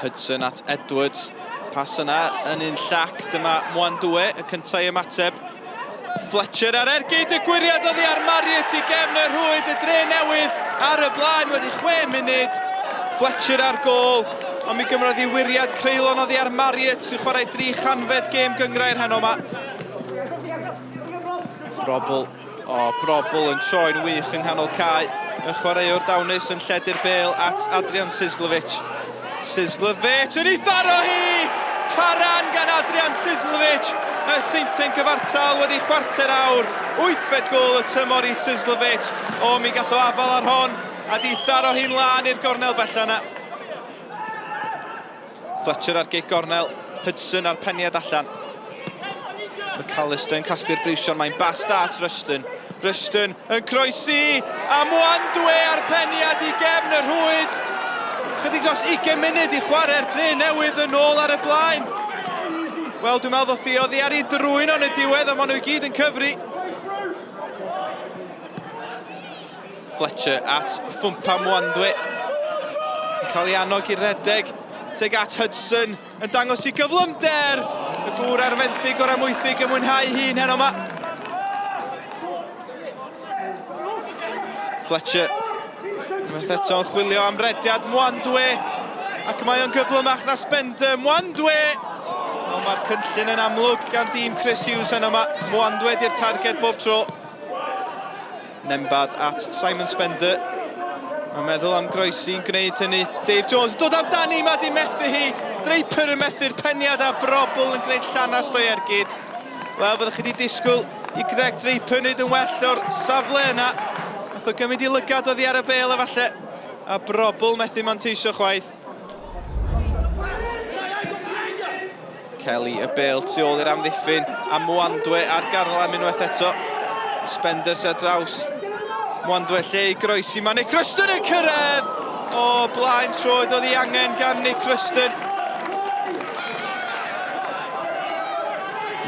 Hudson at Edwards. Pas yna yn un llac. Dyma Mwandwe, y cyntaf i ymateb. Fletcher ar ergyd y gwyriad oddi ar Marriott i gefn y rhwyd, y dre newydd ar y blaen wedi 6 munud. Fletcher ar gôl, ond mi gymrodd i wyriad creulon oddi ar Marriott sy'n chwarae 300fed gêm gyngrair heno yma. Brobl, o, Brobl yn troi'n wych yng nghanol cae. Y chwaraewr dawnus yn lledu'r bêl at Adrian Sislovic. Sislovic yn ei tharo hi! Taran gan Adrian Sislovic! Y Seintiau'n gyfartal wedi chwarter awr. Wythfed gôl y tymor i Sislovic. O, mi gath o afal ar hon a di tharo hi'n lân i'r gornel bella yna. Fletcher ar gig gornel, Hudson ar peniad allan. McAllister yn casglu'r breision, mae'n bas da at Ruston. Ruston yn croesi, a Mwandwe ar peniad i gefn y rhwyd. Chydig dros 20 munud i chwarae'r dre newydd yn ôl ar y blaen. Wel, dwi'n meddwl ddoth hi oddi ar ei drwyn o'n y diwedd, ond maen nhw i gyd yn cyfri. Fletcher at Ffwmpa Mwandwe. Yn cael ei annog i redeg tuag at Hudson yn dangos i gyflymder. Y gŵr ar fenthyg o'r amwythig yn mwynhau hun heno yma. Fletcher unwaith eto yn chwilio am rediad Mwandwe ac mae o'n gyflymach na Spender. Mwandwe! Wel, mae'r cynllun yn amlwg gan dîm Chris Hughes heno yma. Mwandwe di'r targed bob tro. Nembad at Simon Spender. Mae'n meddwl am groesi'n gwneud hynny. Dave Jones yn dod amdani, mae di methu hi. Draper yn methu'r peniad a Brobl yn gwneud llanast o'i ergyd. Wel, byddwch chi wedi disgwyl i Greg Draper wneud yn well o'r safle yna. Nath o gymryd i lygad oddi ar y bêl efallai. A Brobl methu manteisio chwaith. Kelly y bêl tu ôl i'r amddiffyn a Mwandwe ar garlam unwaith eto. Spender sy'n ar draws Mwandwe lle i groesi. Mae Nick Ruston yn cyrraedd! O blaen troed oedd ei angen gan Nick Ruston.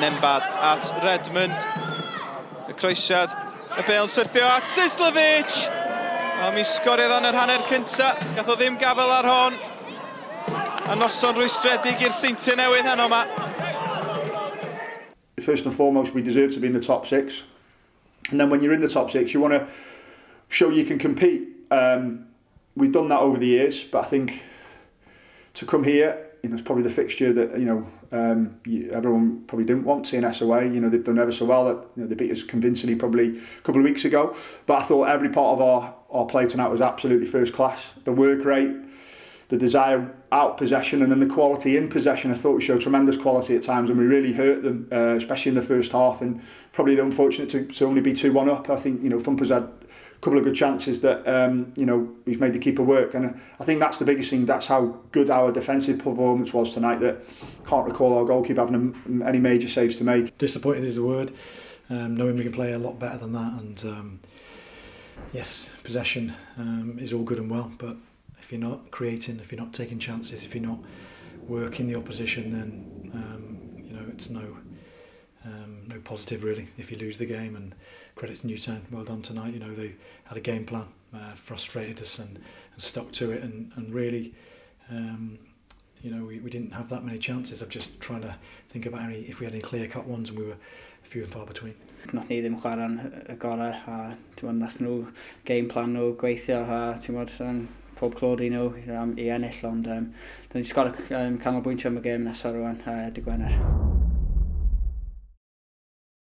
Nembad at Redmond. Y croesiad Y bêl yn syrthio at Sislovic! O, mi sgoriodd o'n yr hanner cynta. Gath o ddim gafel ar hon. A noson rwystredig i'r Seintiau Newydd heno yma. First and foremost, we deserve to be in the top six. And then when you're in the top six, you want to show you can compete. We've done that over the years, but I think to come here, you know, it's probably the fixture that, you know, everyone probably didn't want TNS away. You know, they've done ever so well. That, you know, they beat us convincingly probably a couple of weeks ago. But I thought every part of our play tonight was absolutely first class. The work rate, the desire out possession, and then the quality in possession. I thought we showed tremendous quality at times, and we really hurt them, especially in the first half. And probably unfortunate to only be 2-1 up. I think, you know, Fumpa's had a couple of good chances that, you know, he's made the keeper work. And I think that's the biggest thing. That's how good our defensive performance was tonight, that can't recall our goalkeeper having any major saves to make. Disappointed is the word, knowing we can play a lot better than that. And yes, possession is all good and well, but if you're not creating, if you're not taking chances, if you're not working the opposition, then you know, it's no positive really if you lose the game. And credit to Newtown, well done tonight. You know, they had a game plan, frustrated us and stuck to it, and really, you know, we didn't have that many chances. I'm just trying to think about any, if we had any clear-cut ones, and we were few and far between. Nath ni ddim chwarae'n y gorau, a ti'n nath nhw game plan nhw gweithio, a ti'n gwbod, pob clod i nhw i ennill, ond dyn ni jyst gorau canolbwyntio am y gêm nesaf rwan, dydd Gwener.